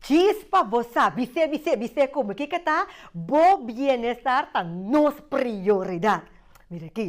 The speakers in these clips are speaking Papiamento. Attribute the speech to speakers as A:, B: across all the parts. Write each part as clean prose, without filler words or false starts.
A: Djis pa bo sa, bis'é, bis'é, bis'é ku mi kiko ta, bo bienestar ta nos prioridat. Mira aki.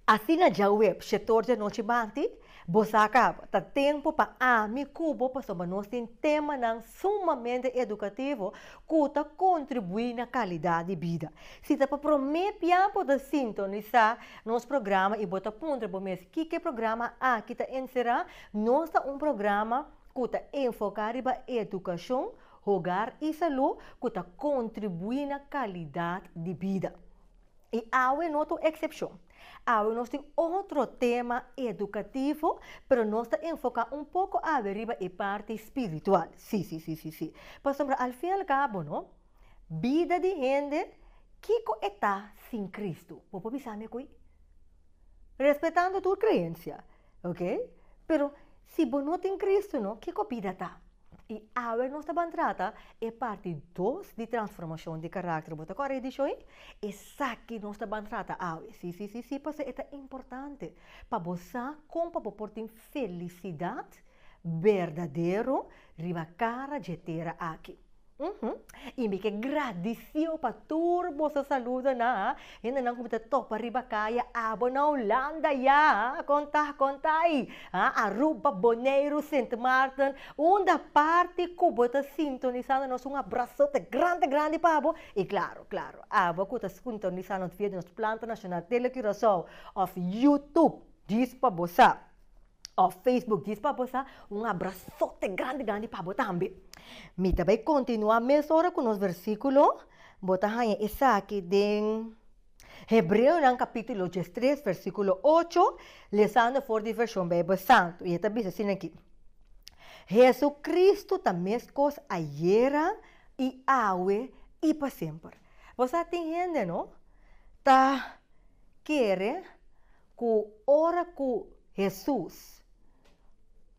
A: Asina djawe shetor dje nochi banti, bo sa kaba, ta tempu pa ami ku bo pasobra nos tin temanan sumamente edukativo ku ta kontribuí na kalidat di bida. Si ta pa promé bia bo ta sintonisá nos programa i bo ta puntra bo mes kiko e programa aki ta enserá, nos ta un programa ku ta enfoká riba edukashon, hogar i salú ku ta kontribuí na kalidat di bida. I awe no ta un eksepshon. Awe nos tin otro tema edukativo, pero nos ta enfoká un poko awe riba e parti spiritual. Sí, sí, sí, sí, sí. Pasobra al fin al kabo, no, bida di hende, kiko e ta sin Kristu? Bo por bisa mi kui? Respetando tur kreensia, oke? Pero si bo no tin Kristu, no, kiko bida ta? I awe nos ta ban trata e parti dos di transformashon di karakter. Bo ta kòrda e edishon ei? Esaki nos ta ban trata awe. Sí, sí, sí, sí, pasobra e ta importante pa bo sa kon pa bo por tin felisidat berdadero riba kara dje tera aki. I mi ke gradisiu pa tur boso saludonan, hendenan ku mi ta topa riba kaya, abo na Hulanda ya, kon ta, kon ta ei, Aruba, Boneiru, Sint Maarten, unda parti ku bo ta sintonisando nos un abrasote grandi grandi pa bo, i klaro, klaro, abo ku ta sintonisando via di nos Planta Nashonal Tele Curaçao òf YouTube, djis pa bo sa. Of Facebook djis pa bo sa un abrasote grandi grandi pa bo tambe. Mi ta bai kontinuá mesora ku nos versíkulo, bo ta haña esaki den Hebreonan kapítulo diestres versíkulo ocho, lesando for di Vershon Beibel Santu, i e ta bisa asina aki, Hesukristu ta meskos ayera i awe i pa semper. Bo sa tin hende no ta kere ku ora ku Hesus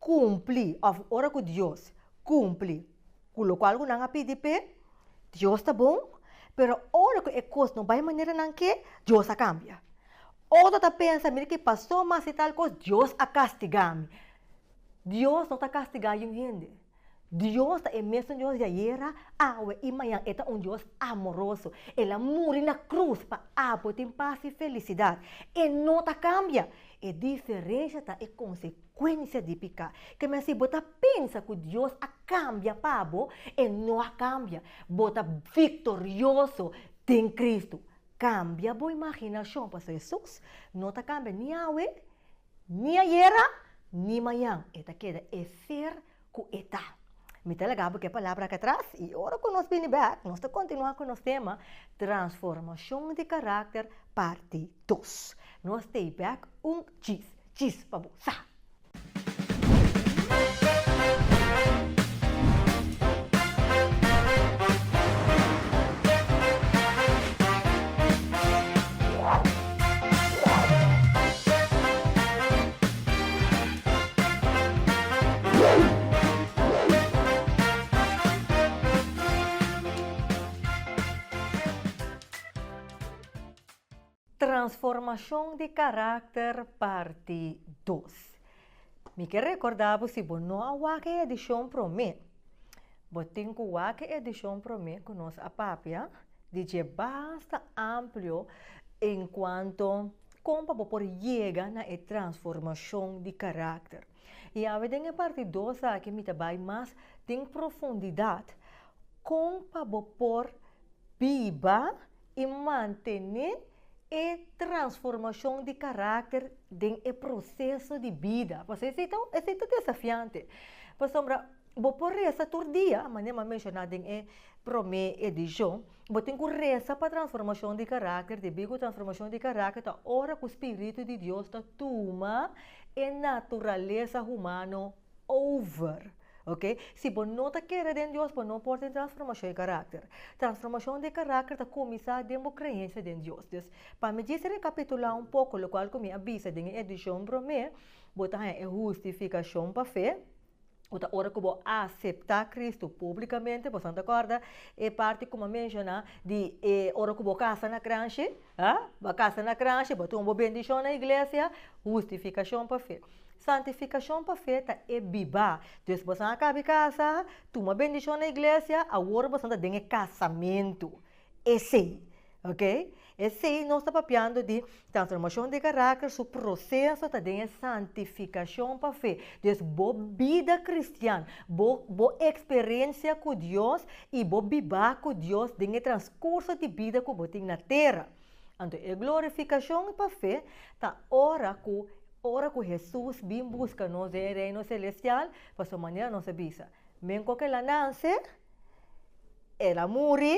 A: kumpli òf ora ku Dios kumpli ku lokual ku nan a pidi p'e, Dios ta bon, pero ora ku e kos no bai manera nan ke, Dios a kambia. Otro ta pensa, mira ke pasó mas di tal kos, Dios a kastigá mi. Dios no ta kastigá yun hende. Dios ta e mesun Dios di ayera, awe i mañan. E ta un Dios amoroso. El a muri na krus pa abo tin pas i felisidat. E no ta kambia. E diferensia ta e konsekuensia di piká. Ke men si bo ta pensa ku Dios a kambia pa bo, e no a kambia. Bo ta viktorioso den Kristu. Kambia bo imaginashon, pasobra Hesus no ta kambia ni awe, Ni ayera, ni mañan, e ta keda e ser ku e ta. Mi ta laga bo ku e palabra aki atras i ora ku nos bini bèk, nos ta kontinuá ku nos tema, Transformashon di Karakter, parti dos. Nos stay bèk un djis, djis pa bo sa! Transformashon di karakter parti dos. Mi ke rekordá bo si bo no a wak e edishon promé, bo tin ku wak e edishon promé ku nos a papia di dje basta amplio enkuanto kon pa bo por yega na e transformashon di karakter. I awe den e parti dos aki mi ta bai mas den profundidat kon pa bo por biba i mantené e transformashon di karakter den e proseso di bida. Pasobra esei ta esei ta desafiante. Pasobra bo por resa tur dia, manera mi a menshoná den e promé edishon, bo tin ku resa pa transformashon di karakter, debí ku transformashon di karakter ta ora ku spiritu di Dios ta tuma e naturalesa humano over. Ok, si bo no ta kere den Dios, bo no por tin transformashon di karakter. Transformashon di karakter ta kuminsá den bo kreensia den Dios. Dus, pa mi djis rekapitulá un poko lokual ku mi a bisa den e edishon promé, bo ta haña e hustifikashon pa fe, ku ta ora ku bo aseptá Kristu públikamente, boso ta kòrda e parti ku mi a menshoná di e ora ku bo kasa na kranshi, ha? Bo a kasa na kranshi, bo a tuma bo bendishon na iglesia, hustifikashon pa fe. Santifikashon pa fe ta e biba. Dus boso a kabi kasa, tuma bendishon na iglesia, awor boso ta den e kasamentu. Esei, ok? Esei nos ta papiando di transformashon di karakter, su proseso ta den e santifikashon pa fe. Dus bo bida kristian, bo bo eksperensia ku Dios i bo biba ku Dios den e transkurso di bida ku bo tin na tera. Anto e glorifikashon pa fe ta ora ku ora ku Hesus bin buska nos den e Reino Selestial, pasobra manera nos a bisa, men ku el a nanse, el a muri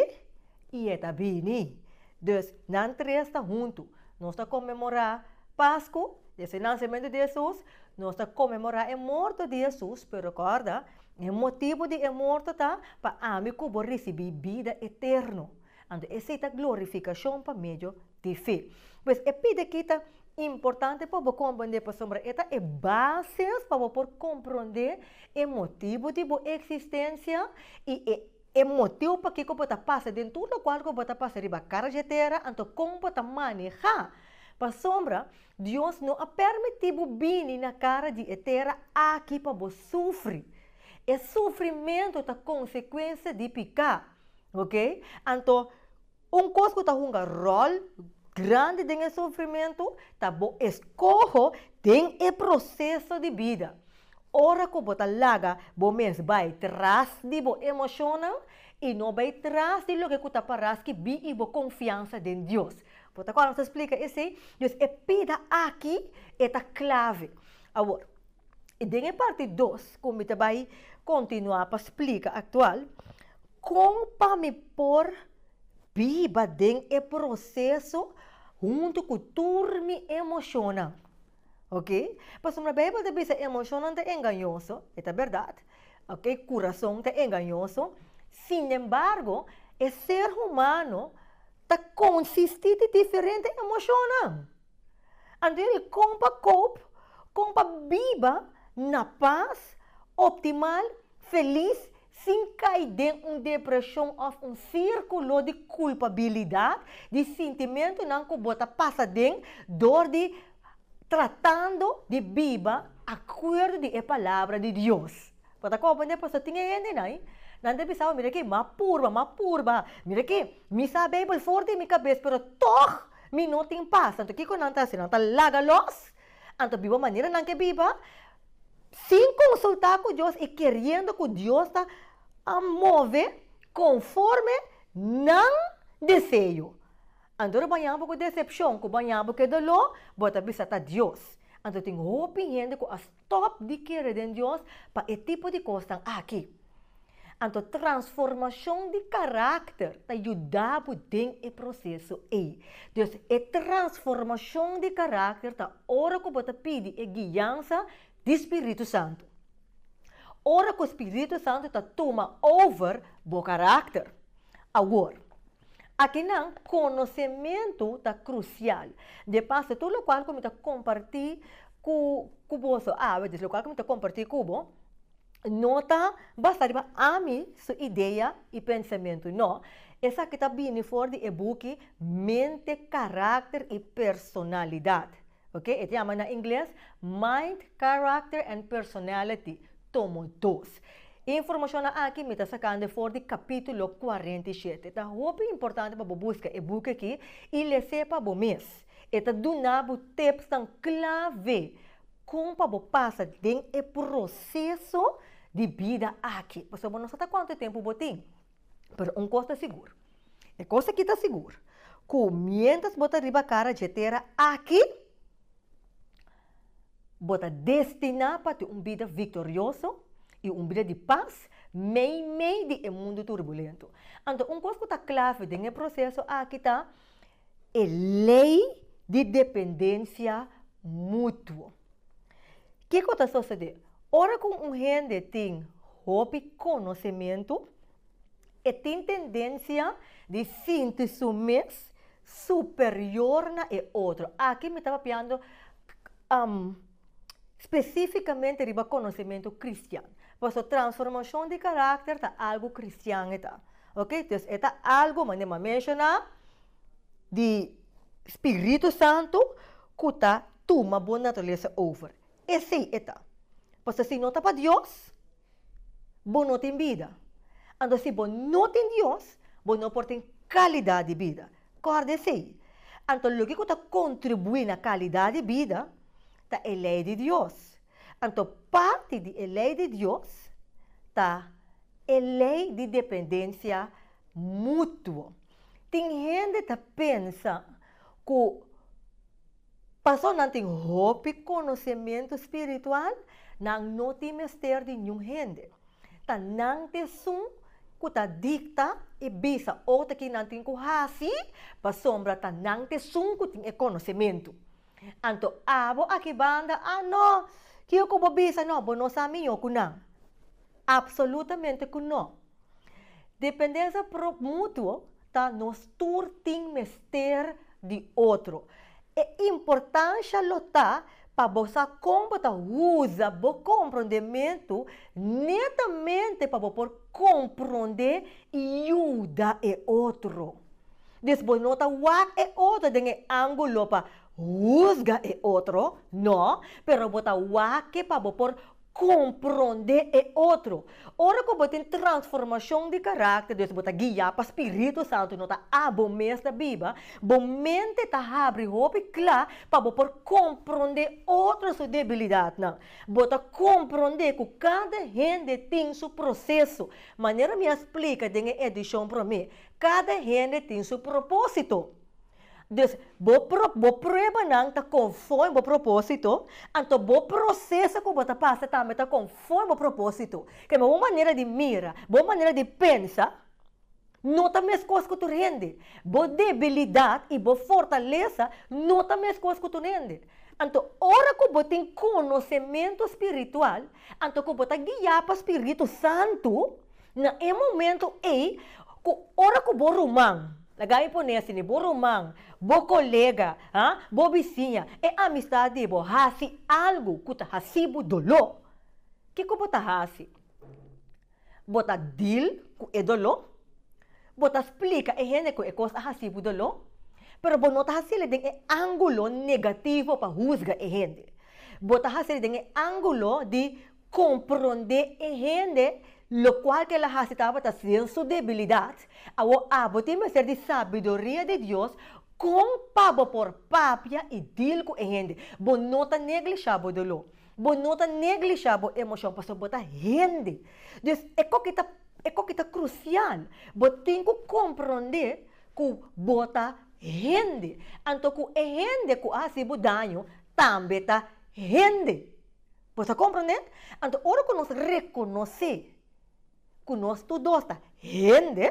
A: i e ta bini. Dus, nan tres ta huntu. Nos ta konmemorá Pasku, des e nansementu di Hesus, nos ta konmemorá e morto di Hesus, pero kòrda, e motibu di e morto ta pa ami ku bo risibí bida eterno. Anto esei ta glorifikashon pa medio di fe. Pues e pida aki ta importante pa bo komprondé pasobra e ta e bases pa bo por komprondé e motibu di bo eksistensia i e e motibu pakiko bo ta pasa den tur lokual ku bo ta pasa riba kara dje tera anto kon bo ta manehá. Pasobra Dios no a permití bo bini na kara di e tera aki pa bo sufri. E sufrimentu ta konsekuensia di piká. Ok, anto un kos ku ta hunga ròl grandi den e sufrimentu ta bo eskoho den e proseso di bida. Ora ku bo ta laga bo mes bai tras di bo emoshonnan i no bai tras di loke ku ta pará skibí i bo konfiansa den Dios. Bo ta kòrda nos a splika esei? Dus e pida aki e ta klave. Awor, i den e parti dos ku mi ta bai kontinuá pa splika aktual, kon pa mi por biba den e proseso huntu ku tur mi emoshonnan. Oke? Pasobra Beibel ta bisa emoshonnan ta engañoso, e ta bèrdat, oke, kurason ta engañoso, sinembargo e ser humano ta konsistí di diferente emoshonnan. Anto yeri kon pa koop, kon pa biba na pas, optimal, felis, sin kai den un depreshon òf un sírkulo di kulpabilidat, di sintimentunan ku bo ta pasa den dor di tratando di biba akuerdo di e Palabra di Dios. Bo ta komprendé? Pasobra tin e hendenan ei, nan ta bisa bo, mira aki, m'a purba, m'a purba, mira aki, mi sa Beibel for di mi kabes, pero tòg mi no tin pas. Anto kiko nan ta hasi? Nan ta laga lòs, anto biba manera nan ke biba, sin konsultá ku Dios i keriendo ku Dios ta move konforme nan deseo. Anto ora bo haña bo ku desepshon, ku bo haña bo ku e doló, bo ta bisa ta Dios. Anto tin hopi hende ku a Stòp di kere den Dios pa e tipo di kosnan aki. Anto transformashon di karakter ta yuda bo den e proseso ei. Dus e transformashon di karakter ta ora ku bo ta pidi e guiansa di Spiritu Santu. Ora ku Spiritu Santu ta tuma over bo karakter. Awor, akinan konosementu ta krusial. De paso, tur lokual ku mi ta kompartí ku ku boso awe, dus lokual ku mi ta kompartí ku bo, no ta basá riba ami su idea i pensamentu, no. Esaki ta bini for di e buki Mente, Karakter i Personalidat. Ok, e ta yama na ingles Mind, Character and Personality, tomo dos. E informashonnan aki mi ta sakando for di kapítulo 47. Ta hopi importante pa bo buska e buki aki i les'é pa bo mes. E ta duna bo tipsnan klave kon pa bo pasa den e proseso di bida aki. Pasobra bo no sa ta kuantu tempu bo tin. Pero un kos ta sigur, e kos aki ta sigur, ku miéntras bo ta riba kara dje tera aki, bo ta destiná pa tin un bida viktorioso i un bida di pas meimei di e mundu turbulento. Anto un kos ku ta klave den e proseso aki ta e lei di dependensia mutuo. Kiko ta sosodé? Ora ku un hende tin hopi konosementu, e tin tendensia di sinti su mes superior na e otro. Aki mi ta papiando spesífikamente riba konosementu kristian. Pasobra transformashon di karakter ta algu kristian e ta. Ok, dus e ta algu, manera mi a menshoná, di Spiritu Santu ku ta tuma bo naturalesa over. Esei e ta. Pasobra si no ta pa Dios, bo no tin bida. Anto si bo no tin Dios, bo no por tin kalidat di bida. Kòrda esei. Anto loke ku ta kontribuí na kalidat di bida ta e lei di Dios. Anto parti di e lei di Dios ta e lei di dependensia mutuo. Tin hende ta pensa ku pasobra nan tin hopi konosementu spiritual, nan no tin mester di niun hende. Ta nan ta esun ku ta dikta i bisa otro ki nan tin ku hasi, pasobra ta nan ta esun ku tin e konosementu. Anto abo aki banda, ah no, kiko ku bo bisa no, bo no sa mihó ku nan. Apsolutamente ku no. Dependensia mutuo ta nos tur tin mester di otro. E importansha lo ta pa bo sa kon bo ta usa bo komprondementu netamente pa bo por komprondé i yuda e otro. Dus bo no ta wak e otro den e ángulo pa husga e otro, no, pero bo ta wak e pa bo por komprondé e otro. Ora ku bo tin transformashon di karakter, dus bo ta guiá pa Spiritu Santu, no ta abo mes ta biba, bo mente ta habri hopi kla pa bo por komprondé otro su debilidatnan. Bo ta komprondé ku kada hende tin su proseso. Manera mi a splika den e edishon promé, Kada hende tin su propósito. Dus, bo pro, bo pruebanan ta konforme bo propósito, anto bo proseso ku bo ta pasa tambe ta konforme bo propósito. Ke bo manera di mira, bo manera di pensa no ta meskos ku tur hende. Bo debilidat i bo fortalesa no ta meskos ku tur hende. Anto ora ku bo tin konosementu spiritual, anto ku bo ta guiá pa Spiritu Santu, Na e momento ei, ku ora ku bo ruman, laga mi pone asina, bo ruman, bo kolega, ha, bo bisiña, e amistad di bo hasi algu ku ta hasi bo doló, kiko bo ta hasi? Bo ta deal ku e doló? Bo ta splika e hende ku e kos a hasi bo doló? Pero bo no ta hasiel den e ángulo negativo pa husga e hende. Bo ta hasiel den e ángulo di Komprondé e hende lokual ku el a hasi tabata den su debilidat. Awor abo tin mester di sabiduria di Dios kon pa bo por papia i dil ku e hende. Bo no ta neglishá bo doló. Bo no ta neglishá bo emoshon pasobra bo ta hende. Dus e koki ta e koki ta krusial. Bo tin ku komprondé ku bo ta hende. Anto ku e hende ku a hasi bo daño tambe ta hende. Bo ta komprondé? Anto ora ku nos rekonosé ku nos tur dos ta hende,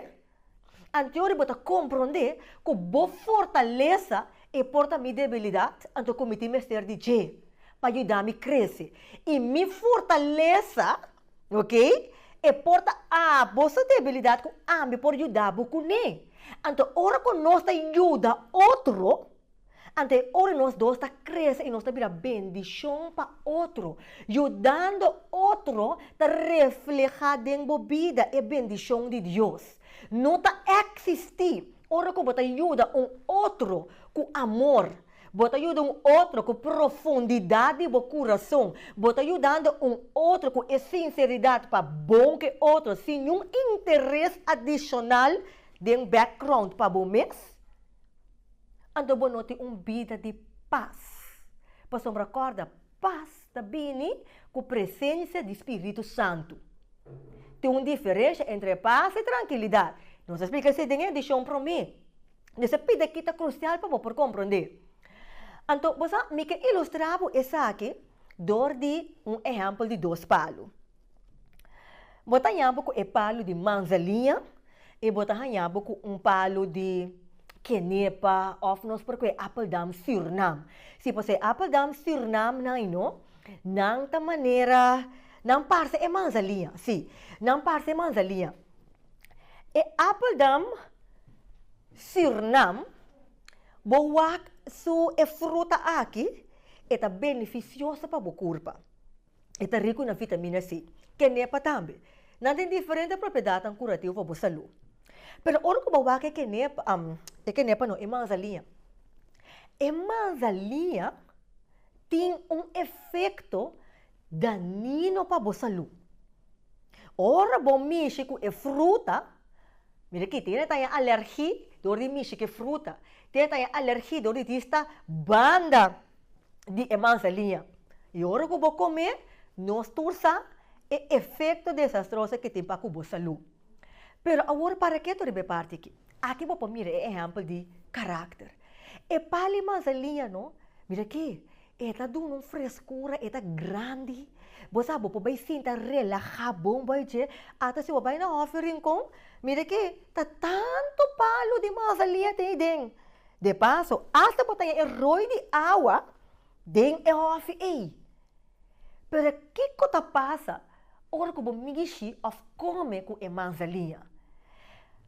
A: anto bo ta komprondé ku bo fortalesa e por ta mi debilidat, anto ku mi tin mester di dje pa yuda mi krese. I mi fortalesa, oke, e por ta abo su debilidat ku ami por yuda bo kuné. Anto ora ku nos ta yuda otro, Anto e ora nos dos ta krese i nos ta bira bendishon pa otro. Yudando otro ta reflehá den bo bida e bendishon di Dios. No ta eksistí ora ku bo ta yuda un otro ku amor, bo ta yuda un otro ku profundidat di bo kurason, bo ta yudando un otro ku e sinseridat pa bon ku e otro sin niun interes adishonal den background pa bo mes. Anto bo no tin un bida di pas. Pasobra kòrda, pas ta bini ku presensia di Spiritu Santu. Tin un diferensha entre pas i trankilidat. Nos a splika esei den e edishon promé. Nos a pidi aki ta krusial pa bo por komprondé. Anto, bo sa, mi ke ilustrá bo esaki dor di un ehèmpel di dos palu. Bo ta haña bo ku e palu di manzaliña i bo ta haña bo ku un palu di kenepa òf nos por kohe apeldam Sürnam. Si pasobra e apeldam Sürnam nan no, nan ta manera, nan parse e manzaliña, si, nan parse e manzaliña. E apeldam Sürnam, bo wak su e fruta aki, e ta benefisioso pa bo kurpa. E ta riku na vitamina C. Kenepa tambe. Nan tin diferente propiedatnan kurativo pa bo salú. Pero ora ku bo wak e kenepa, e kenepa no, e manzaliña. E manzaliña tin un efekto danino pa bo salú. Ora bo mishi ku e fruta, mira aki, tin hende ta haña alergi dor di mishi ku e fruta, tin hende ta haña alergi dor di dista banda di e manzanilla. I ora ku bo kome, nos tur sa e efekto desastroso ke tin pa ku bo salú. Pero awor para ketu riba e parti aki. Aki bo por mira e ehèmpel di karakter. E pali manzanilla no, mira aki, e ta duna un freskura, e ta grandi. Bo sa bo por bai sinta relahá bon bai dje. Ata si bo bai na Hòfi Rincon, mira aki, ta tantu palu di manzanilla tin ei den. De paso, asta bo ta haña e roi di awa den e hòfi ei. Pero kiko ta pasa ora ku bo mishi òf kome ku e manzanilla?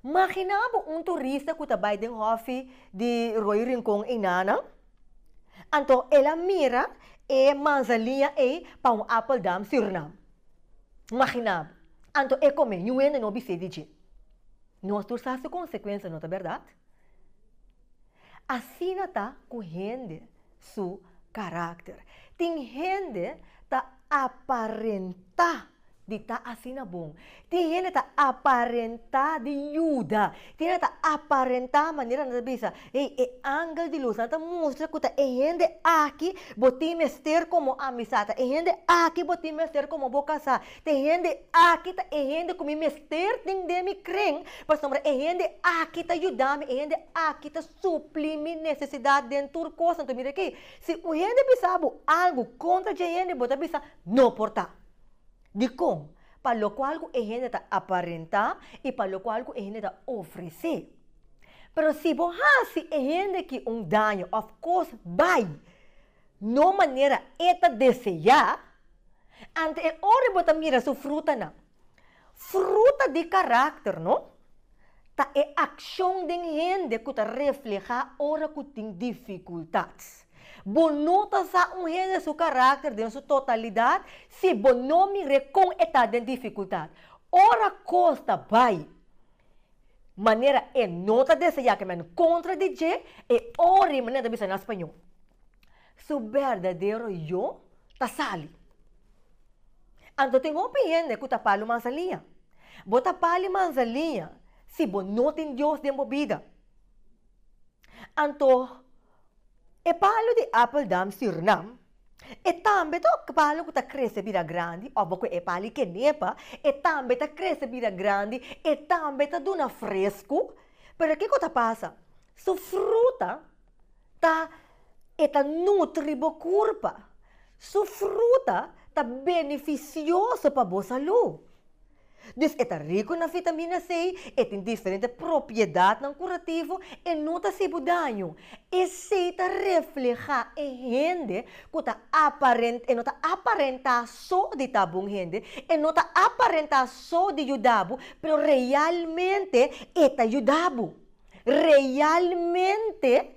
A: Maginá bo un turista ku ta bai den hòfi di Roi Rincon einanan, anto el a mira e manzanilla ei pa un Apeldoorn, Surinam. Maginá bo. Anto e kome, niun hende no bis'é di dje. Nos tur sa su konsekuensia, no ta bèrdat? Asina ta ku hende su karakter. Tin hende ta aparentá di ta asina bon. Tin hende ta aparentá di yuda. Tin hende ta aparentá manera nan ta bisa, hey, e angel di lus. Nan ta mustra ku ta e hende aki bo tin mester komo amisá. Ta e hende aki bo tin mester komo bo kasá. Ta e hende aki ta e hende ku mi mester tin den mi kren, pasobra e hende aki ta yuda mi, e hende aki ta supli mi nesesidat den tur kos. Anto mira aki, si un hende bisa bo algu kontra dje hende, bo ta bisa, No por ta. Dikon? Pa lokual ku e hende ta aparentá i pa lokual ku e hende ta ofresé. Pero si bo hasi e hende ki un daño òf kos bai no manera e ta deseá, anto e ora bo ta mira su frutanan. Fruta di karakter, no? Ta e akshon den hende ku ta reflehá ora ku tin difikultat. Bo no ta sa un hende su karakter den su totalidat si bo no mir'é kon e ta den difikultat. Ora kos ta bai manera e no ta deseá ke men kontra di dje, e ora i manera ta bisa na spañó, su berdadero yo ta sali. Anto tin hopi hende ku ta palu manzanilla. Bo ta pali manzanilla si bo no tin Dios den bo bida. Anto e palu di Apeldoorn Surinam, e tambe ta un palu ku ta krese bira grandi, òf bo ku e palu kenepa, e tambe ta krese bira grandi, e tambe ta duna fresku. Pero kiko ta pasa? Su fruta ta e ta nutri bo kurpa. Su fruta ta benefisioso pa bo salú. Dus e ta riku na vitamina C, e tin diferente propiedatnan kurativo, e no ta hasi bo daño. Esei ta reflehá e hende ku ta aparent, e no ta aparentá so di ta bon hende, e no ta aparentá so di yuda bo, pero realmente e ta yuda bo. Realmente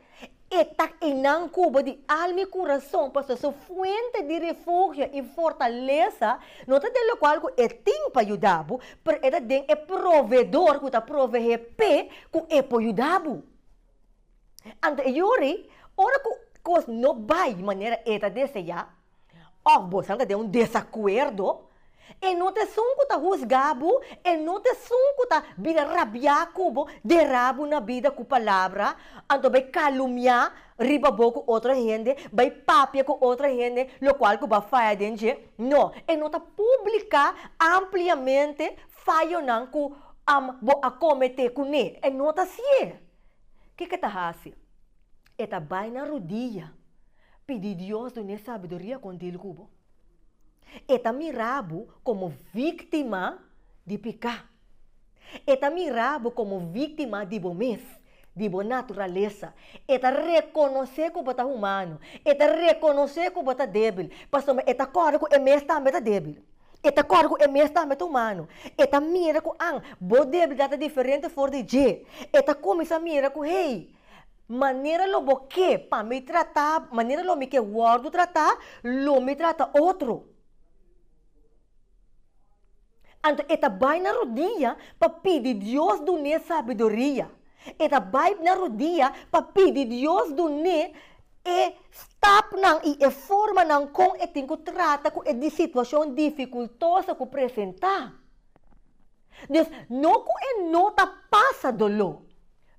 A: e ta einan ku bo di alma i kurason, pasobra su fuente di refugio i fortalesa no ta den lokual ku e tin pa yuda bo, pero e ta den e Proveedor ku ta proveé p'e ku e por yuda bo. Anto e yori, ora ku kos no bai manera e ta deseá, Òf boso ta den un desakuerdo, e no ta esun ku ta husgá bo, e no ta esun ku ta bira rabiá ku bo, derá bo na bida ku palabra, anto bai kalumiá riba bo ku otro hende, bai papia ku otro hende lokual ku bo a faya den dje. No, e no ta publiká ampliamente fayonan ku bo a kometé kuné. E no ta hasié. Kiko e ta hasi? E ta bai na rudia. Pidi Dios dun'é sabiduria kon dil ku bo. E ta mira bo komo víktima di piká. E ta mira bo komo víktima di bo mes, di bo naturalesa. E ta rekonosé ku bo ta humano. E ta rekonosé ku bo ta débil, pasobra e ta kòrda ku e mes tambe ta débil. E ta kòrda ku e mes tambe ta humano. E ta mira ku an, bo debilidat ta diferente for di dje. E ta kuminsá mira ku, hey, Manera lo bo ke pa mi tratá, manera lo mi ke wòrdu tratá, lo mi trata otro. Anto e ta bai na rudia pa pidi Dios dun'é sabiduria. E ta bai na rudia pa pidi Dios dun'é. e stapnan i e formanan kon e tin ku trata ku e di situashon difikultoso ku presentá. Dus, no ku e no ta pasa doló,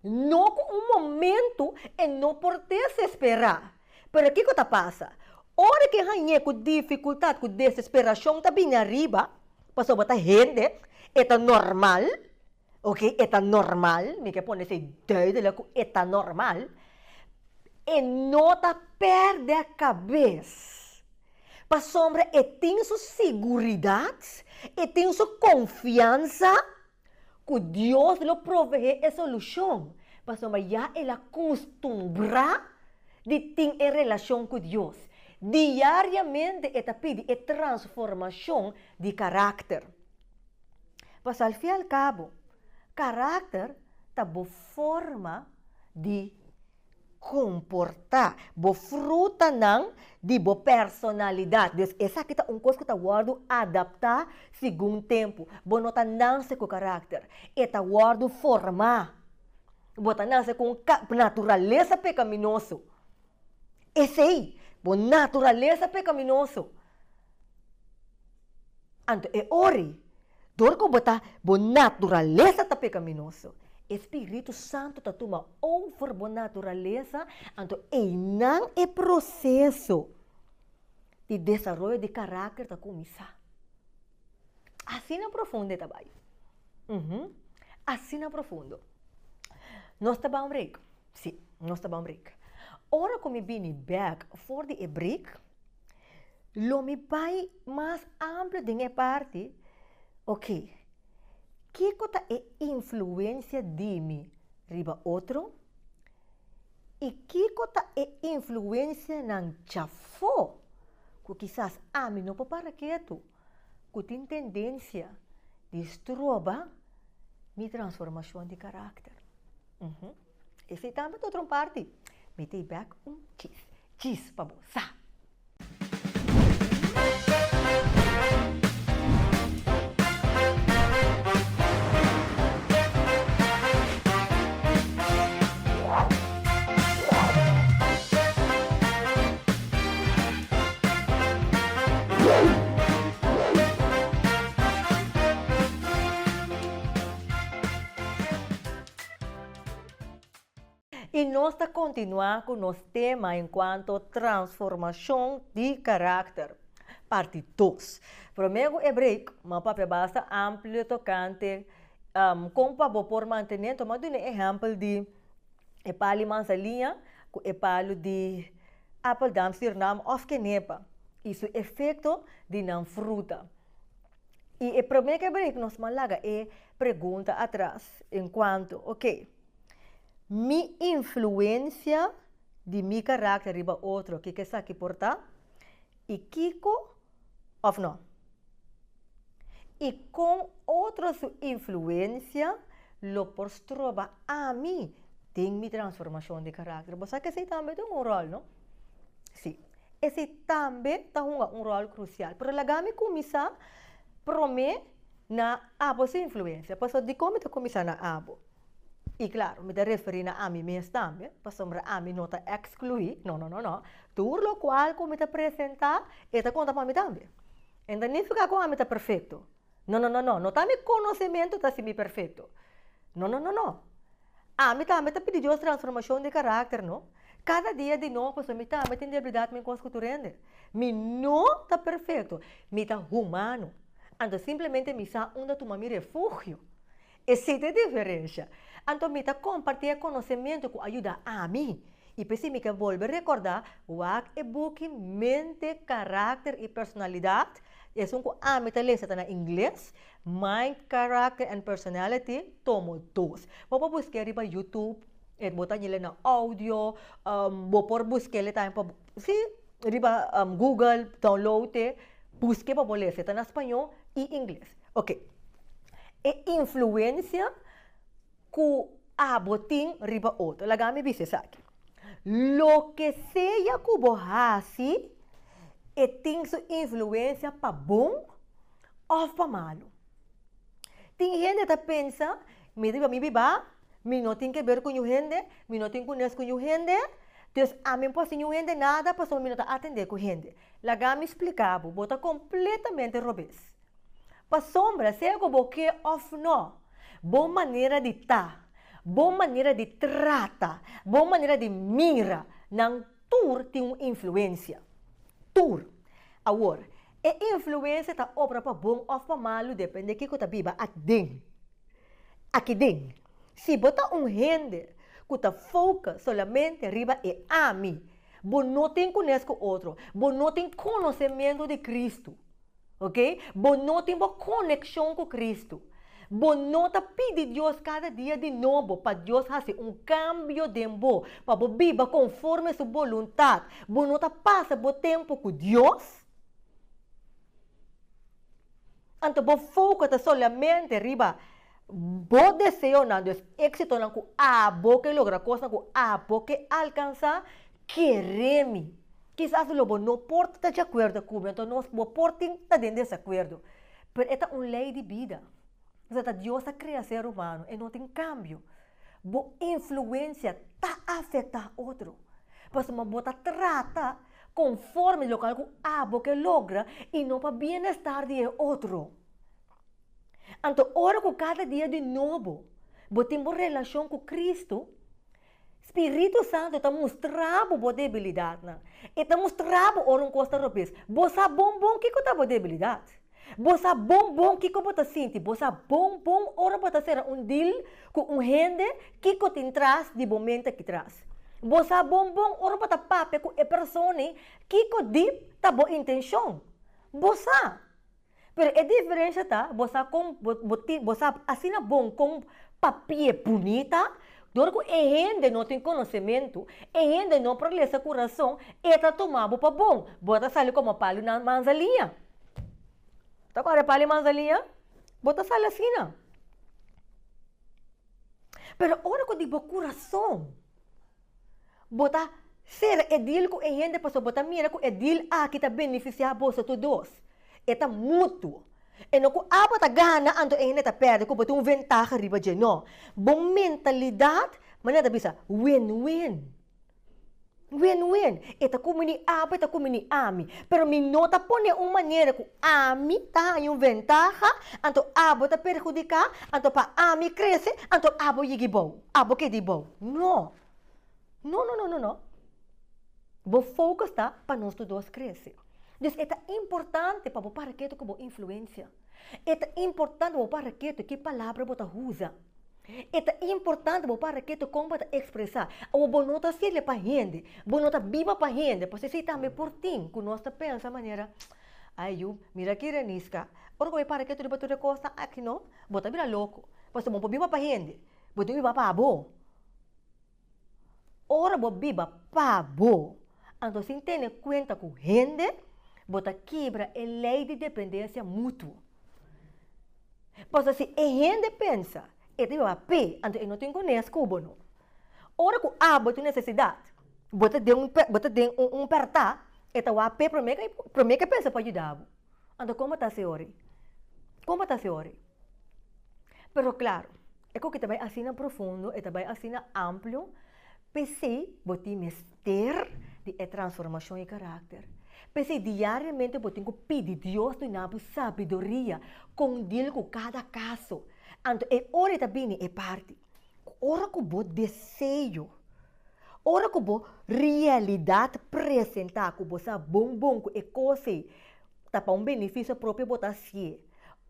A: no ku un momentu e no por desesperá, pero kiko ta pasa? Ora ku e hañ'é ku difikultat, ku desesperashon ta bini ariba, pasobra ta hende, e ta normal, Ok, e ta normal, mi ke pone esei duidelijk ku e ta normal, e no ta pèrdè kabes, pasobra e tin su siguridat, e tin su konfiansa ku Dios lo proveé e solushon, pasobra ya el a kustumbrá di tin e relashon ku Dios. Diariamente e ta pidi e transformashon di karakter. Pasobra al fin al cabo, karakter ta bo forma di komportá, bo frutanan di bo personalidat. Dus esaki ta un kos ku ta wòrdu adaptá segun tempu. Bo no ta nase ku karakter, e ta wòrdu formá. Bo ta nase ku un naturalesa pekaminoso. Esei, bo naturalesa pekaminoso. Anto e ori, dor ku bo ta, bo naturalesa ta pekaminoso, e Spiritu Santu ta tuma over bo naturalesa, anto einan e proseso di desaroyo di karakter ta kuminsá. Asina profundo e ta bai. Uhum. Asina profundo. Nos ta bai un break. Sí, nos ta bai un break. Ora ku mi bini bèk for di e break, Lo mi bai mas amplio den e parti, ok, kiko ta e influensia di mi riba otro i kiko ta e influensianan djafó ku kisas ami no por para ketu, ku tin tendensia di stroba mi transformashon di karakter. Esei tambe ta otro un parti. Mi ta bek un chis. Chis pa bo sa. I nos ta kontinuá ku nos tema enkuanto transformashon di karakter, parti dos. Promé ku e break, mi a papia basta amplio tokante kon pa bo por mantené, enton mi a duna e ehèmpel di e palu di manzanilla ku e palu di apeldam, sirnam òf kenepa i su efekto di nan fruta. I e promé ke break nos a laga e pregunta atras enkuanto, ok, mi influensia di mi karakter riba otro kiko esaki por ta i kiko òf no? I kon otro su influensia lo por stroba ami den mi transformashon di karakter? Bo sa ku esei tambe ta un ròl, no? Sí. Esei tambe ta hunga un ròl krusial. Pero laga mi kuminsá promé na abo su influensia. Pasobra dikon mi ta kuminsá na abo? I klaro, mi ta referí na ami mes tambe, pasobra ami no ta ekskluí, no, no, no, no. Tur lokual ku mi ta presentá, e ta konta pa mi tambe. E no ta nifiká ku ami ta perfekto. No, no, no, no. No ta mi konosementu ta hasi mi perfekto. No, no, no, no. Ami tambe ta pidi Dios transformashon di karakter, no. Kada dia di nobo pasobra mi tambe tin debilidat mi kos ku tur hende. Mi no ta perfekto. Mi ta humano. Anto simplemente mi sa unda tuma mi refugio. Esei ta e diferensha. Anto mi ta kompartí e konosementu ku a yuda ami. I p'esei mi ke bolbe rekordá, wak e buki Mente, Karakter i Personalidat, esun ku ami ta lesa ta na ingles, Mind, Character and Personality, tomo dos. Bo por busk'é riba YouTube, e bo ta ñele na audio, bo por busk'é tambe pa, sí, riba Google, download e, busk'é pa bo lesa. E ta na spañó i ingles. Oke. E influensia ku abo tin riba otro. Laga mi bisa esaki. Loke sea ku bo hasi, e tin su influensia pa bon òf pa malu. Tin hende ta pensa, mi riba mi bibá, mi no tin ke ber ku niun hende, mi no tin ku nes ku niun hende, Dus ami no por hasi niun hende nada pasobra mi no ta atendé ku hende. Laga mi splika bo, bo ta kompletamente robes. Pasobra sea ku bo ke òf nò, bo manera di ta, bo manera di trata, bo manera di mira, nan tur tin un influensia. Tur. Awor, e influensia ta obra pa bon òf pa malu depende kiko ta biba akden. Akiden. Si bo ta un hende ku ta focus solamente riba e ami, bo no tin kunes ku otro, bo no tin konosementu di Kristu, ok, bo no tin bo konekshon ku Kristu, bo no ta pidi Dios kada dia di nobo pa Dios hasi un kambio den bo, pa bo biba konforme su boluntat, bo no ta pasa bo tempu ku Dios, Anto bo foco ta solamente riba bo deseonan, dus éxitonan ku abo ke logra, kosnan ku abo ke alkansá, kere mi. Kisas lo bo no por ta di akuerdo ku mi, anto nos bo por tin ta den desakuerdo, pero e ta un lei di bida. Pasobra ta Dios a krea ser humano, e no tin kambio. Bo influensia ta afektá otro, pasobra bo ta trata konforme lokal ku abo ke logra i no pa bienestar di e otro. Anto ora ku kada dia di nobo bo tin bo relashon ku Kristu, Spiritu Santu ta mustra bo bo debilidatnan. E ta mustra bo ora un kos ta robes. Bo sa bon bon kiko ta bo debilidat. Bo sa bon bon kiko bo ta sinti. Bo sa bon bon ora bo ta sera un deal ku un hende kiko tin tras di bo mente aki tras. Bo sa bon bon ora bo ta papia ku e persona ei kiko dip ta bo intenshon. Bo sa. Pero e diferensha ta bo sa kon bo bo tin bo sa asina bon kon papia bunita dor ku e hende no tin konosementu, e hende no por lesa kurason, e ta tuma bo pa bon. Bo ta sali komo palu na manzaliña. Ta kòrda e palu di manzaliña? Bo ta sali asina. Pero ora ku di bo kurason bo ta sera e deal ku e hende pasobra bo ta mira ku e deal aki ta benefisiá boso tur dos, e ta mutuo. E no ku abo ta gana anto e hende ta pèrdè ku bo tin un ventaha riba dje, no. Bo mentalidat manera ta bisa win-win. Win-win. E ta kumini abo, e ta kumini ami. Pero mi no ta pone un manera ku ami ta haña un ventaha, anto abo ta perhudiká, anto pa ami krese, anto abo yigi bou, abo keda bou. No. No, no, no, no, no. Bo focus ta pa nos tur dos krese. Dus e ta importante pa bo para ketu ku bo influensia. E ta importante pa bo para ketu ki palabra bo ta usa. E ta importante bo para ketu kon bo ta ekspresá. Awor bo no ta sirbi pa hende, bo no ta biba pa hende, pasobra esei tambe por tin ku nos ta pensa manera, Ai yu, mira ki Reniska, ora ku bo para ketu riba tur e kosnan aki no, bo ta bira loko, pasobra bo no por biba pa hende, bo tin biba pa bo. Ora bo biba pa bo, anto sin tene kuenta ku hende, bo ta kibra e lei di dependensia mutuo. Pasobra si e hende pensa e ta biba p'e, anto e no tin kunes ku bo no. Ora ku abo tin nesesidat, bo ta den un bo ta den un pèrtá, e ta wak p'e promé ke promé ke pensa pa yuda bo. Anto kon bo ta hasi ori? Kon bo ta hasi ori? Pero klaro, e koki ta bai asina profundo, e ta bai asina amplio, p'esei bo tin mester di e transformashon di karakter. P'esei diariamente bo tin ku pidi Dios duna bo sabiduria kon deal ku kada kaso. Anto e ora ei ta bini e parti ku ora ku bo deseo, ora ku bo realidat presentá ku bo sa bon bon ku e kos ei ta pa un benefisio propio bo ta hasié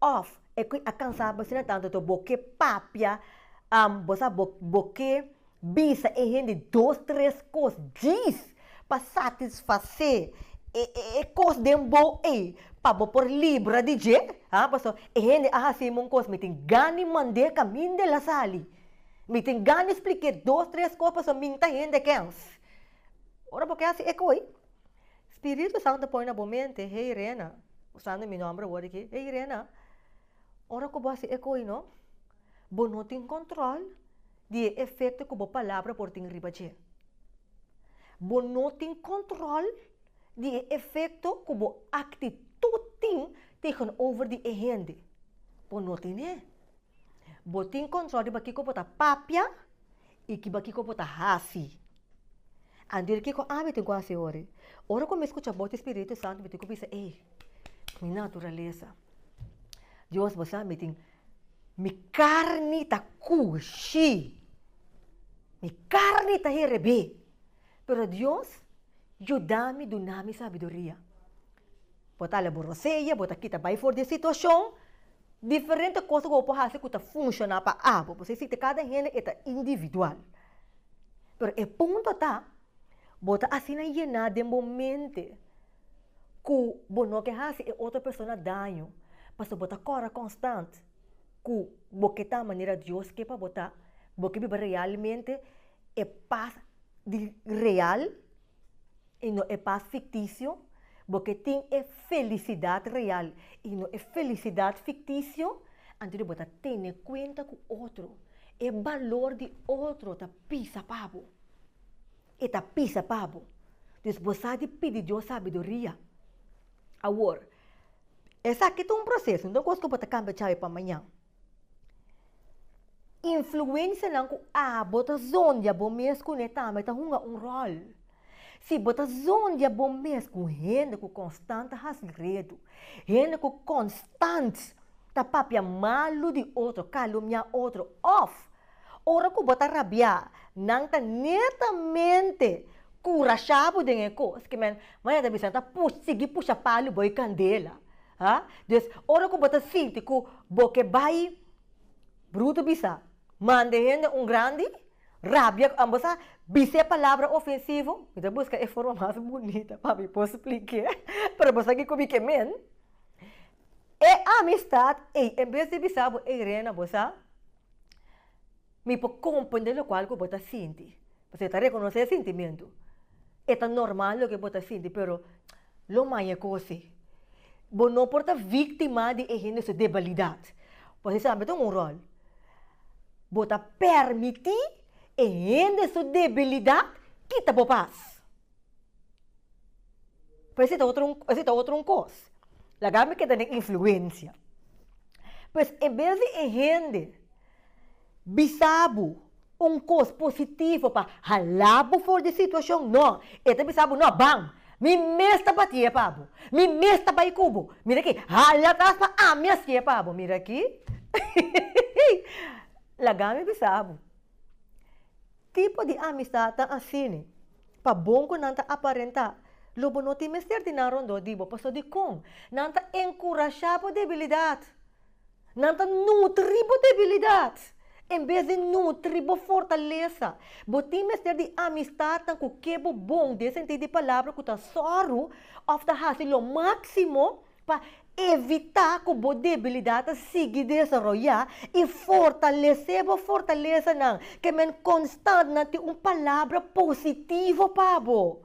A: òf e ku a kansa bo asina tantu anto bo ke papia, bo sa bo ke Bisa e hende dos tres kos djis pa satisfasé e e kos den bo ei pa bo por libra di dje, ha, paso e hende a hasi mi un kos mi tin gana di mand'é kaminda el a sali, mi tin gana di splik'é dos tres kos paso mi ta hende kens. Ora bo ke hasi e koi, Spiritu Santu pone na bo mente, hey Rena, usando mi nomber awor aki, hey Rena, ora ku bo hasi e koi no, Bo no tin control di e efecto cu bo palabra por tin riba dje. Bo no tin control di e efecto cu bo actitud tin tegenover di e hende. Bo no tine. Bo tin control riba kico bo ta papia y kiba kico bo ta haci. Anto kiko ami tin ku hasi ora? Ora ku mi skucha bos di Spiritu Santu mi tin ku bisa, ey, mi naturalesa, Dios bo sa mi tin, mi karni ta kushi, mi karni ta herebé, pero Dios yuda mi duna mi sabiduria. Bo ta hala bo rosea, bo ta kita bai for di e situashon, diferente kos ku bo por hasi ku ta funshoná pa abo, pasobra esei ta kada hende e ta individual. Pero e punto ta, bo ta asina yená den bo mente ku bo no ke hasi e otro persona daño, pasobra bo ta kòrda konstant ku bo ke ta manera Dios ke pa bo ta, bo ke biba realmente e pas di real i no e pas fiktisio, bo ke tin e felisidat real i no e felisidat fiktisio, anto bo ta tene kuenta ku otro, e balor di otro ta pisa pa bo, e ta pisa pa bo. Dus bo sa di pidi Dios sabiduria. Awor, esaki ta un proseso, no ta un kos ku bo ta kambia djawe pa mañan. Influensianan ku abo ta zondia bo mes kuné tambe ta hunga un ròl. Si bo ta zondia bo mes ku hende ku konstant ta hasi redu, hende ku konstant ta papia malu di otro, kalumniá otro òf ora ku bo ta rabiá nan ta netamente kurashá bo den e kos, ke men manera ta bisa nan ta sigui pusha palu bo e kandela. Ha? Dus, ora ku bo ta sinti ku bo ke bai brutu bisa, manda e hende un grandi rabia ku bo sa bisa e palabra ofensivo, mi ta buska e forma mas bunita pa mi por splik'é, pero bo sa kiko mi ke men. E amistat ei, en bes di bisa bo, ey Rena, bo sa, mi por komprende lokual ku bo ta sinti. Pasobra e ta rekonosé e sintimentu. E ta normal loke bo ta sinti, pero lo maña kos ei. Bo no por ta víktima di e hende su debalidat. Pasobra esei tambe ta un ròl. Bo ta permití e hende su debilidat kita bo pas. Pero esei ta otro esei ta otro un kos. Laga mi keda den influensia. Pues en bes di e hende bisa bo un kos positivo pa hala bo for di situashon, no, e ta bisa bo, no, ban, mi mes ta batié pa bo, mi mes ta bai ku bo, mira aki, hala atras pa ami hasié pa bo, mira aki, laga mi bisa bo, tipo di amistat ta asina, pa bon ku nan ta aparentá, lo bo no tin mester di nan rondó di bo, pasobra dikon? Nan ta enkurashá bo debilidat. Nan ta nutri bo debilidat en bes di nutri bo fortalesa. Bo tin mester di amistatnan ku ke bo bon den sentido di palabra ku ta sòru òf ta hasi lo máksimo pa evitá ku bo debilidat ta sigui desaroyá i fortalesé bo fortalesanan. Ke men konstant nan tin un palabra positivo pa bo.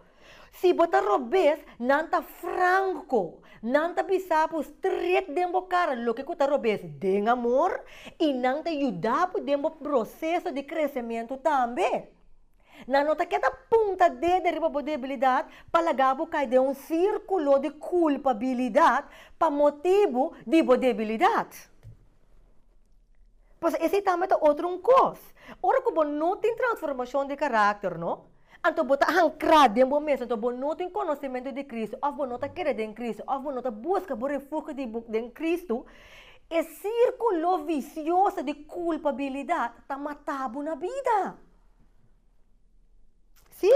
A: Si bo ta robes, nan ta franco. Nan ta bisa bo stret den bo cara loke cu ta robes den amor y nan ta yuda bo den bo proceso di crecemento tambe. Nan no ta keda punta dede riba bo debilidad pa laga bo cay den un circulo di culpabilidad pa motibo di bo debilidad. Pasobra esey tambe ta otro un cos. Ora cu bo no tin transformacion di caracter, no? Anto bo ta ankrá den bo mes, anto bo no tin konosementu di Kristu, òf bo no ta kere den Kristu, òf bo no ta buska bo refugio di bo den Kristu, e sírkulo visioso di kulpabilidat ta mata bo na bida. Sí!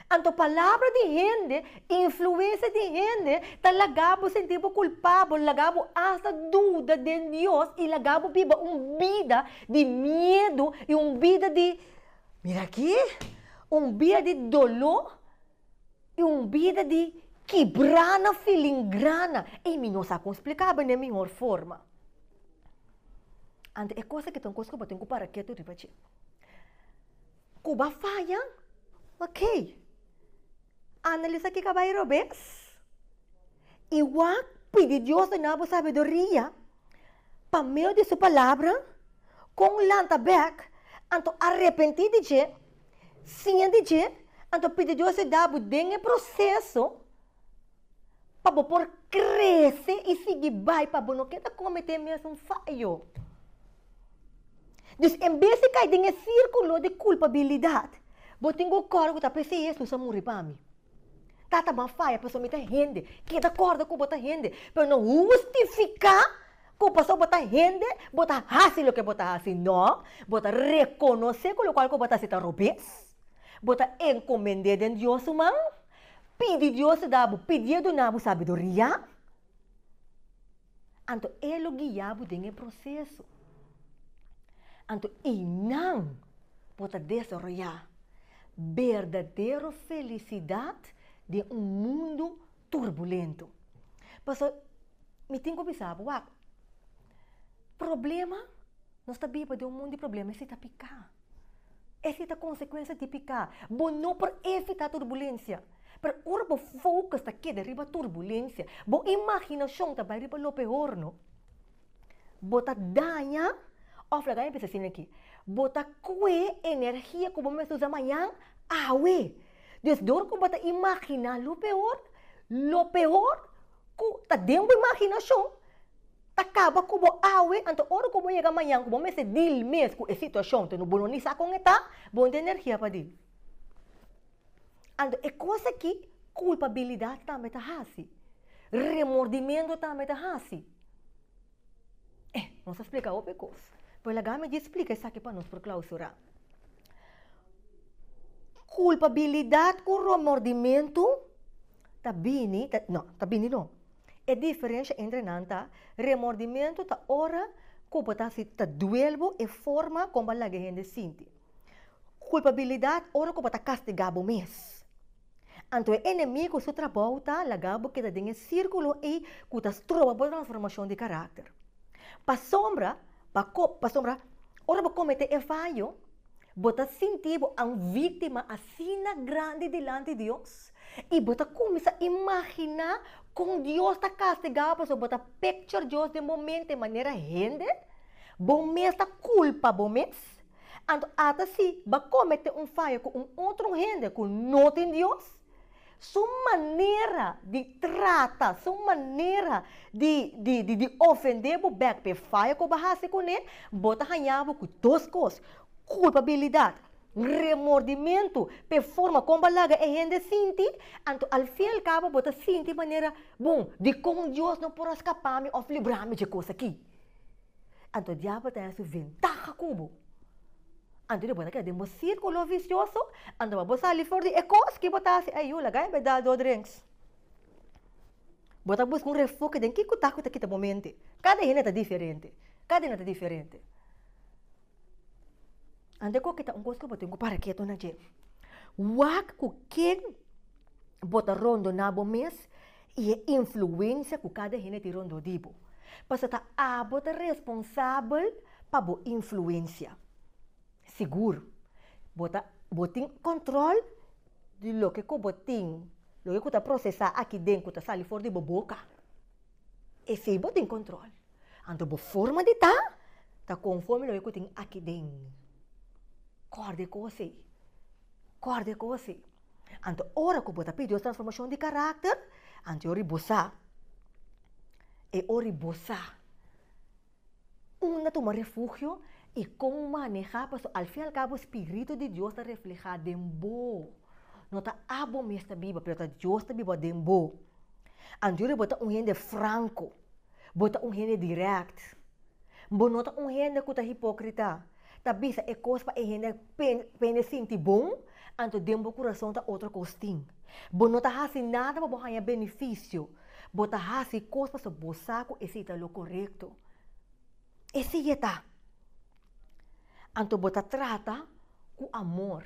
A: Anto palabra di hende, influensia di hende ta laga bo sinti bo kulpabel, laga bo asta duda den Dios i laga bo biba un bida di miedu i un bida di Mira aki, un bida di doló i un bida di kibrá na filingrana. Ey, mi no sa kon splika bo den mihor forma. Anto e kos aki ta un kos ku bo tin ku para ketu riba dje. Ku bo a faya, ok. Analisa kiko a bai robes i wak pidi Dios duna bo sabiduria pa medio di su palabra kon lanta bek anto arepentí di dje, siña di dje, anto pidi Dios yuda bo den e proseso pa bo por krese i sigui bai pa bo no keda kometé mesun fayo. Dus en bes di kai den e sirkulo di kulpabilidat, Bo tin ku kòrda ku ta p'esei Hesus a muri pa mi. Tata bo a faya pasobra mi ta hende. Keda kòrda ku bo ta hende, pero no hustifiká ku pasobra bo ta hende bo ta hasi loke bo ta hasi. No, bo ta rekonosé ku lokual ku bo ta hasi ta robes. Bo ta enkomend'é den Dios su man. Pidi Dios yuda bo, pidié duna bo sabiduria. Anto e lo guia bo den e proseso. Anto einan bo ta desaroyá berdadero felisidat den un mundu turbulento. Pasobra mi tin ku bisa bo, wak, problema, nos ta biba den un mundu di problema, esei ta piká. Esei ta konsekuensia di piká. Bo no por evitá turbulensia. Pero ora bo focus ta keda riba turbulensia, bo imaginashon ta bai riba lo peor, no? Bo ta daña, òf laga mi bisa asina aki, bo ta kue energia ku bo mester usa mañan awe. Dus dor ku bo ta imaginá lo peor, lo peor ku ta den bo imaginashon ta kaba ku bo awe, anto ora ku bo yega mañan ku bo mester deal mes ku e situashon, te bo no ni sa kon e ta, bo no tin energia pa deal. Anto e kos aki kulpabilidat tambe ta hasi, remordimentu tambe ta hasi. Eh, nos a splika hopi kos, pero laga mi djis splika esaki pa nos por klausurá. Kulpabilidat ku remordimentu ta bini, ta, no, ta bini no. E diferensha entre nan ta, remordimentu ta ora ku bo ta hasi, ta duel bo e forma kon bo a laga e hende sinti. Kulpabilidat ora ku bo ta kastigá bo mes. Anto e enemigu su trabou ta laga bo keda den e sírkulo ei ku ta stroba bo transformashon di karakter. Pasobra, pasobra ora bo kometé e fayo, bo ta sinti bo un víktima asina grandi dilanti Dios i bo ta kuminsá imaginá kon Dios ta kastigá bo pasobra bo ta picture Dios den bo mente manera hende, bo mes ta kulpa bo mes. Anto ata si bo a komete un fayo ku un otro hende ku no tin Dios, su manera di trata, su manera di di di ofendé bo bèk pa e fayo ku bo a hasi kuné, bo ta haña bo ku dos kos, kulpabilidat, remordimentu pa e forma kon bo a laga e hende sinti, anto al fin al kabo bo ta sinti manera, bon, dikon Dios no por a skapa mi òf libra mi dje kos aki? Anto diabel ta haña su ventaha ku bo. Anto di bo ta keda den bo sirkulo visioso, anto pa bo sali for di e kos ki bo ta hasi, ey yu laga e beda do drinks. Bo ta buska un refugio den kiko ta ku ta kita bo mente. Kada hende ta diferente, kada hende ta diferente. Anto e koki ta un kos ku bo tin ku para ketu na dje. Wak ku ken bo ta rondoná bo mes i e influensia ku kada hende tin rondó di bo. Pasobra ta abo ta responsabel pa bo influensia. Sigur, bo ta bo tin kòntròl di loke ku bo tin, loke ku ta prosesá aki den ku ta sali for di bo boka. Esei bo tin kòntròl. Anto bo forma di ta, ta konforme loke ku tin aki den. Kòrda e kos ei. Kòrda e kos ei. Anto ora ku bo ta pidi Dios transformashon di karakter, anto e ora bo sa, e ora bo sa unda tuma refugio i kon manehá, pasobra al fin al kabo spiritu di Dios ta reflehá den bo. No ta abo mes ta biba, pero ta Dios ta biba den bo. Anto e ora bo ta un hende franko, bo ta un hende dirèkt, bo no ta un hende ku ta hipókrita. Ta bisa e kos pa e hende pa hende sinti bon, anto den bo kurason ta otro kos tin. Bo no ta hasi nada pa bo haña benefisio, bo ta hasi kos pasobra bo sa ku esei ta lo korekto. Esei e ta. Anto bo ta trata ku amor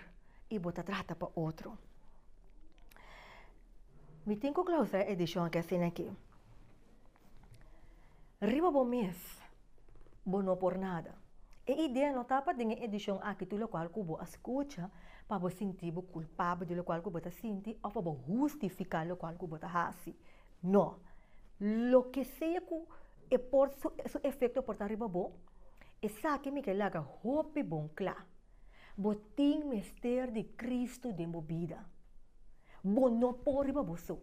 A: i bo ta trata pa otro. Mi tin ku klausa e edishon aki asina aki. Riba bo mes, bo no por nada. E idea no ta pa den e edishon aki tur lokual ku bo a skucha pa bo sinti bo kulpabel di lokual ku bo ta sinti òf pa bo hustifiká lokual ku bo ta hasi. No. Loke sea ku e por su efekto por ta riba bo, esaki mi ke laga hopi bon kla. Bo tin mester di Kristu den bo bida. Bo no por riba bo so.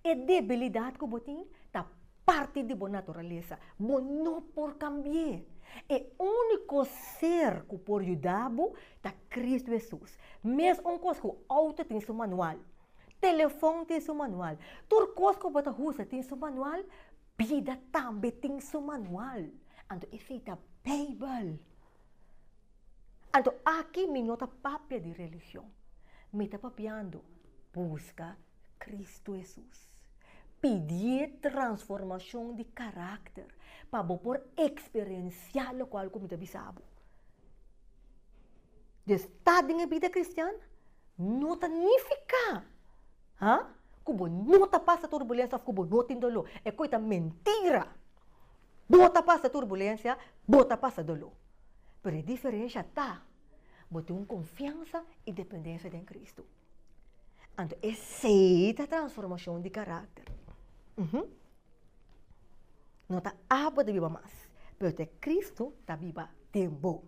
A: E debilidat ku bo tin ta. parti di bo naturalesa. Bo no por kambi'é. E úniko ser ku por yuda bo ta Kristu Hesus. Mes un kos ku outo tin su manual, telefòn tin su manual, tur kos ku bo ta usa tin su manual, bida tambe tin su manual. Anto esei ta Beibel. Anto aki mi no ta papia di religion. Mi ta papiando buska Kristu Hesus. Pidié transformashon di karakter pa bo por eksperensiá lokual ku mi ta bisa bo. Dus ta den e bida kristian no ta nifiká, ha, ku bo no ta pasa turbulensia òf ku bo no tin doló. E koi ta mentira. Bo ta pasa turbulensia, bo ta pasa doló. Pero e diferensha ta, bo tin un konfiansa i dependensia den Kristu. Anto esei ta transformashon di karakter. No ta abo ta biba mas, pero ta e Kristu ta biba den bo.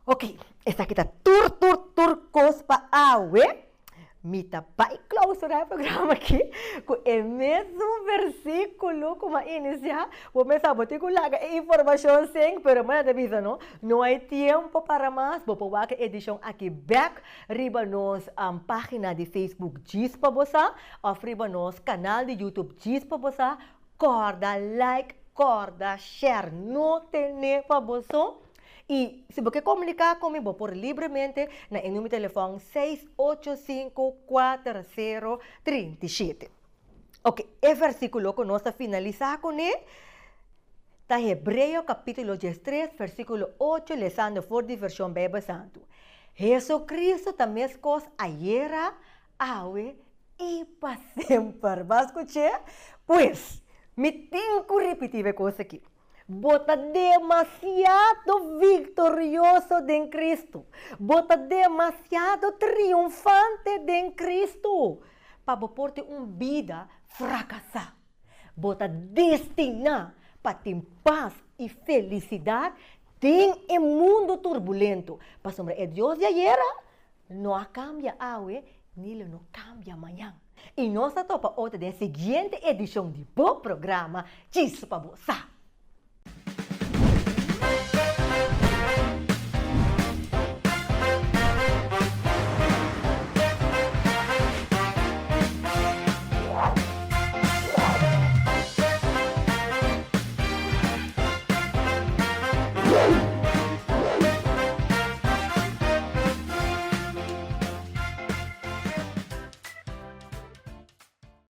A: Ok, esaki ta tur tur tur kos pa awe. Mi ta bai clausura e programa aki cu e mesun versiculo cu m'a inicia. Bo mester bo tin cu laga e informacion sink, pero manda ta bisa no, no hay tiempo para mas. Bo por wak e edicion aki bek riba nos pagina di Facebook Djis pa Bo Sa of riba nos canal di YouTube Djis pa Bo Sa. Corda like, corda share, no tene pa bo so. I si bo ke komuniká ku mi, bo por libremente na e numero di telefòn seis ocho sinku kuater sero trinta i shete. Oke, e versíkulo ku nos ta finalisá kuné ta Hebreo kapítulo diestres versíkulo ocho lesando for di vershon Beibel Santu. Hesukristu ta meskos ayera, awe i pa semper. Bo a skuch'é? Pues, mi tin ku ripití e kos akí. Bo ta demasiado viktorioso den Kristu. Bo ta demasiado triunfante den Kristu pa bo por tin un bida frakasá. Bo ta destiná pa tin pas i felisidat den e mundu turbulento, pasobra e Dios di ayera no a kambia awe ni lo no kambia mañan. I nos ta topa otro den e siguiente edishon di bo programa Djis pa Bo Sa.